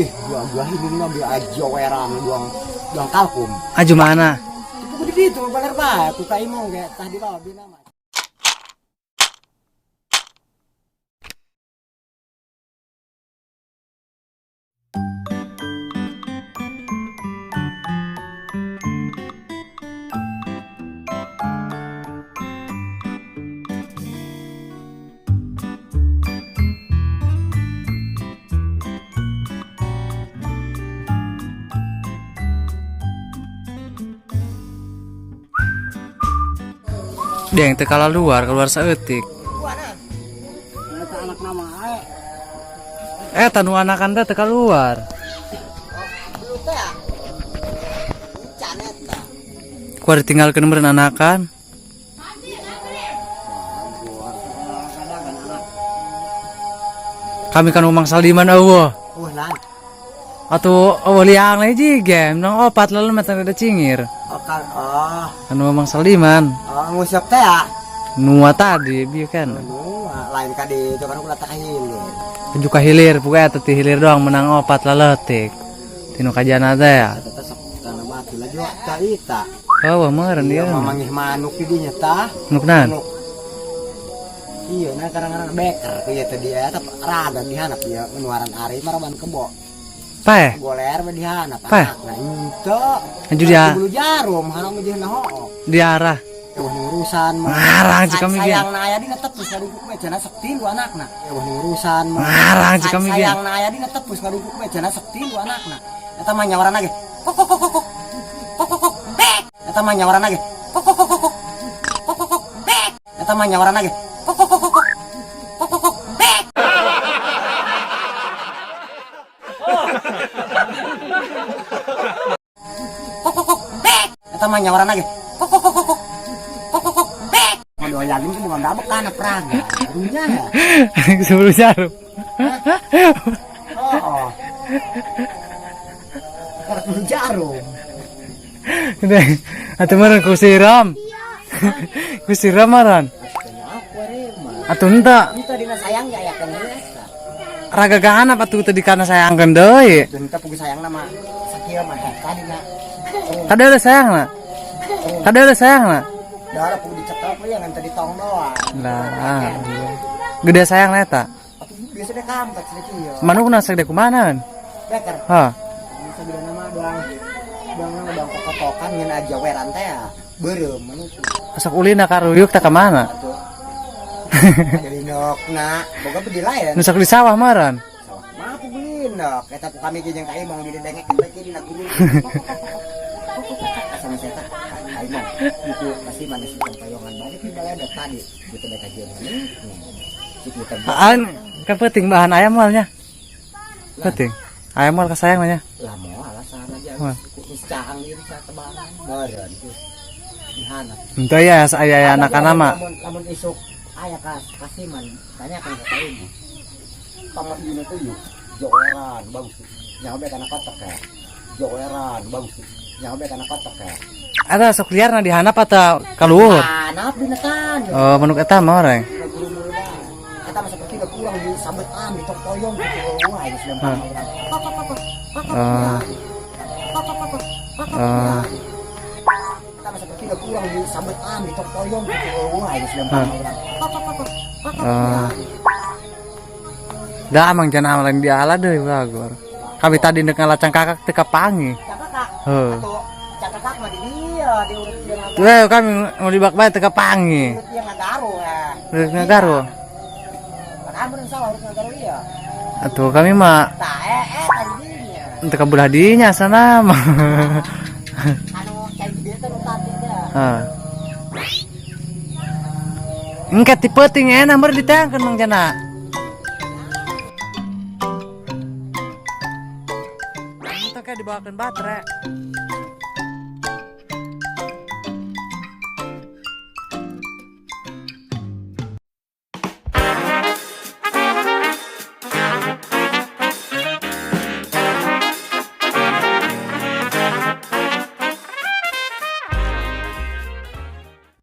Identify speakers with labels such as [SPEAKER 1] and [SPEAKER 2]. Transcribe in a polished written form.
[SPEAKER 1] Ih, gua ini mah beli ajoweran buang buang kalkum.
[SPEAKER 2] Aju mana?
[SPEAKER 1] Itu di ditu baler bae ku ka imong ge tah di lobi nama.
[SPEAKER 2] Dia yang teu luar, keluar saeutik.
[SPEAKER 1] Eta anak nama ae.
[SPEAKER 2] Eh, tanu anakan teh teu keluar.
[SPEAKER 1] Belum teh. Can eta.
[SPEAKER 2] Kuar ditinggalkeun meureun anakan. Kami kan umang saliman eueuh.
[SPEAKER 1] Lan.
[SPEAKER 2] Atuh eueuh liang lagi jige, menang opat lalu mata ada cingir.
[SPEAKER 1] Oh, kan oh.
[SPEAKER 2] Anu umang saliman.
[SPEAKER 1] Oh, ngusap teh ya.
[SPEAKER 2] Nua tadi bieu kan.
[SPEAKER 1] Nua lain ka di itu kan ulah tak hilir.
[SPEAKER 2] Tuju ka hilir, pokoknya eta ti hilir doang menang opat laletik. Tinu kajana teh ya.
[SPEAKER 1] Eta teh sok kana batu lah juga ta ita.
[SPEAKER 2] Oh, meureun
[SPEAKER 1] Iya,
[SPEAKER 2] dia.
[SPEAKER 1] mamangih manuk di dinya tah.
[SPEAKER 2] Manuk naon?
[SPEAKER 1] Manuk. Iya, nah kadang-kadang beker tuh ya tadi ya, tapi rada dihanap ya menuaran ari maraban kebo.
[SPEAKER 2] Paeh.
[SPEAKER 1] Goler mah dihanap
[SPEAKER 2] Paeh.
[SPEAKER 1] anakna ente.
[SPEAKER 2] Aju dia.
[SPEAKER 1] Bulu jarum hanap mah jeung hook.
[SPEAKER 2] Di arah.
[SPEAKER 1] Eueuh urusan mah.
[SPEAKER 2] Ngarang cik kami ge.
[SPEAKER 1] Sayang na aya dina tepus ngadungkuk we cenah sok tilu anakna. Eueuh urusan mah.
[SPEAKER 2] Ngarang cik kami ge.
[SPEAKER 1] Sayang na aya dina tepus ngadungkuk we cenah sok tilu anakna. Eta mah nyawaran ge. Kok kok kok kok. Kok kok kok. Bek. Eta mah nyawaran ge. Kok kok kok kok. Kok kok kok. Bek. Eta mah nyawaran ge. Kok kok kok kok. Kok kok kok. Bek. Kok kok kok. Bek. Eta mah nyawaran ge. Kok kok kok kok. Kok kok kok. Bek. Mau yakin sih bukan dabek kana praga. Dunya ya.
[SPEAKER 2] Sebelum jarum.
[SPEAKER 1] Oh. Karena jarum.
[SPEAKER 2] Atuh meureun ku siram. Ku siram meureun. Atuh henteu.
[SPEAKER 1] Itu dina sayang ya ya kan eta.
[SPEAKER 2] Raga gahanap atuh teu dikana sayangkeun deui.
[SPEAKER 1] Teu pugu sayang nama sakieu mah eta dina.
[SPEAKER 2] Kada ada sayangna. Kada ada sayangna.
[SPEAKER 1] Darah pugu dicekel ya ngan tadi tong doang.
[SPEAKER 2] Lah. Gede sayangna eta.
[SPEAKER 1] Atuh biasa deh kampret sedikit ieu.
[SPEAKER 2] Manukna sagede kumaha?
[SPEAKER 1] Beker.
[SPEAKER 2] Hah.
[SPEAKER 1] Bisa bila nama doang doang nama doang kokotokan ngan aja weran teh ya. Beureum manuk.
[SPEAKER 2] Sok ulina karuyuk teh ka mana?
[SPEAKER 1] Atuh. Jadi ndokna, boga bedi lain.
[SPEAKER 2] Nu sok di sawah meureun.
[SPEAKER 1] Sawah mah aku beli ndok. Eta ku kami ge jeung ka imong di dengek bae dina guru. Sama saya tak ka imong. Buku pasti mana sih payongan balik di balai tadi. Gitu dek kajian. Cik kita.
[SPEAKER 2] An kan penting bahan ayam moalnya. Penting. Ayam moal kasayang nya.
[SPEAKER 1] Lah moal alasan aja. Geus caang ieu bisa tebangan. Meureun. Dihanap.
[SPEAKER 2] Henteu ya aya anak-anak mah.
[SPEAKER 1] Lamun isuk aya kasiman tanyakan ke ibu. Pamot ieu teh yuk. Joweran bagus. Nyaho be kana kotok ya. Joweran bagus. Nyaho be kana kotok ya.
[SPEAKER 2] Eta sok liarna dihanap atau kaluhur?
[SPEAKER 1] Hanap dina tan.
[SPEAKER 2] Oh, manuk eta mah orang.
[SPEAKER 1] Eta mah seperti udah kurang di sabetan di tokoyong gitu. Wah, ini sudah Eta mah seperti udah kurang di sabetan di tokoyong gitu. Wah, ini sudah
[SPEAKER 2] Dah amang jangan lain diala deui bagor. Kami tadi ndek ngalacang kakak teu kapangi.
[SPEAKER 1] Cakakak.
[SPEAKER 2] Heuh.
[SPEAKER 1] Cakakak mah di dia diurut dia
[SPEAKER 2] Tuh kami mau dibak bae teu kapangi.
[SPEAKER 1] Urut dia ngagaru ya.
[SPEAKER 2] Urut ngagaru.
[SPEAKER 1] Kan bener salah urut ngagaru iya.
[SPEAKER 2] Atuh kami mah
[SPEAKER 1] tah tadi dinya.
[SPEAKER 2] Teu kabelah dinya sana mah.
[SPEAKER 1] Anu cai gede teh nu tadi teh.
[SPEAKER 2] Heeh. Engke ti peuting enak meur diteangkeun Mang Jana. Kayak dibawakan baterai.